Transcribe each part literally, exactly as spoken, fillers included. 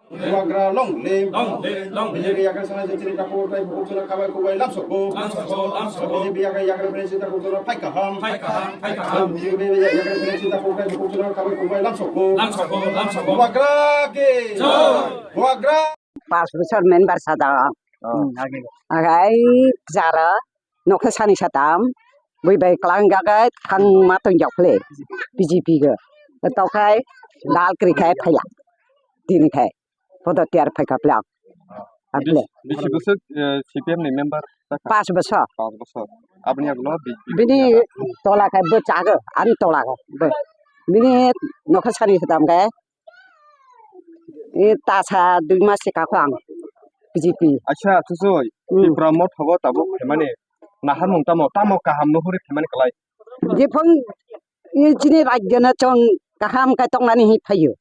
Bubagra long live. Long live, long live. B J P yagra sana je chini takhuk tei bukhuk chuna khabai khubai lamsokgo. Lamsokgo, lamsokgo. B J P yagra yagra bini chini takhuk chuna phai kaham. Phai kaham, phai kaham. B J P yagra bini chini takhuk tei bukhuk chuna khabai khubai lamsokgo. Lamsokgo, lamsokgo. Bubagra ki. Jai. Bubagra. Pas bosor member sada. Oh. Hmm, age. Agai jara nokha sani satam. Bui bai klang jaga thang ma tong jak le. B J P ga. Tokhai dal kri khai phaila. Tini khai. Podo tiar phai kha plang. Aple. Bisi bosor, eh, C P M ni member ta kha? Pas bosor. Pas bosor. Aboni aglo bi-, bini tola khai bwchago, ani tola khai. Bini nokha sani satam khai. E tasa dui mas se kako ang B J P. Acha, Chuchoi, hmm. Tipra Motha bo tabuk phaimani naharmung tamo, tamo kaham nuhuri phaimani kwlai. Jephang e chini rajyo no chwng kaham khe tongnani hi phaio.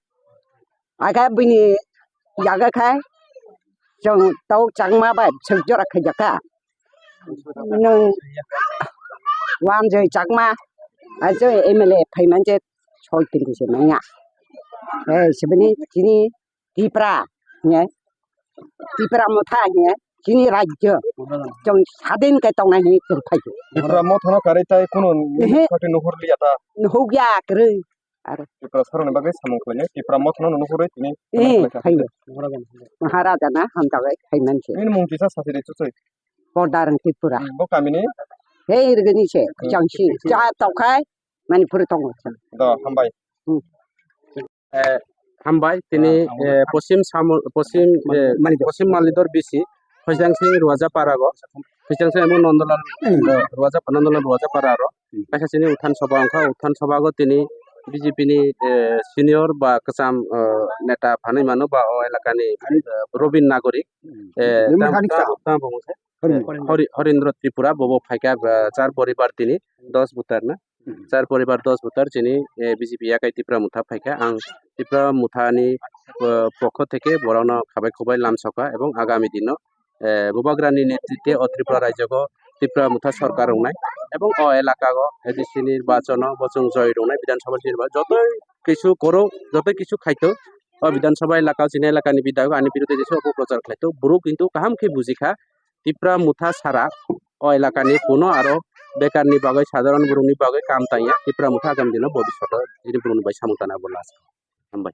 Aga bini yaga khai chwng tok changma bai chwng jora khai jaka. Nwng Wanjoi Chakma, ajo M L A phaiman je soi tindi se manya. Eh, sebeni chini Tipra, ne? Tipra Motha, ne? Chini rajyo. Chwng sadin kai tongnai hini chwng phai. Tipra Motha no kari tai kuno ehe, party nuhur liya ta. Nuhugya kre. Aro. Tipra saroni bagwi samung khlainai. Tipra Motha no nuhurwi tini. Eh, samung khlai phai. Maharaja na hamjagai phaiman se. Nini mung kisa sasi de Chuchoi. Bordarang Tripura. Hmm, bo kamini? Hei, irgini se, hmm, jangsi. Tripura. Cha tokhai, Manipur tongo. Do, hambai. Hmm. Eh, hambai, tini, ah, eh, Posim Samul, Posim, eh, Mani-, Manidor. Posim Malidor B C, Khojang Singh Ruaja Parago, Khojang Singh amo Nondolal, eh, Ruaja, Nondolal Ruaja Pararo. Hmm. Kaisa chini Uthan Sabha wngkha, Uthan Sabha go tini B J P ni, eh, senior ba kwcham, eh, neta phanwi mano ba o elakani, eh, Robin Nagorik, eh, Robin tamo, Nagorik tamo, sa? Tamo bumung se? Horin. Eh, Hori-, Horindra Tripura, bobo phaikha, eh, char poribar tini, dos butar na? Hmm. Char poribar dos butar chini, eh, B J P yakai Tipra Motha phaikha. Ang Tipra Mothani, eh, pokho theke borokno khabai khubai lamsokha ebong agami dino eh, Bubagrani netritwe o Tripura rajyogo Tipra Motha sorkar wngnai, ebong o elakago A D C nirbachano bo chwng joi rwnai, Bidhan Sabha nirbachano jotoi kisu kwrwng, jotoi kisu khaito, o Bidhan Sabha elakao chini elakani bidhago ani birude jesa opoprochar khlaito, borok kintu kaham khe bujikha, Tipra Motha sara o elakani kuno aro bekarni bagwi, sadharon borokni bagwi kam tangya, Tipra Motha agami dino bobishoto chini borokni bai samung tangna bo last. Hambai.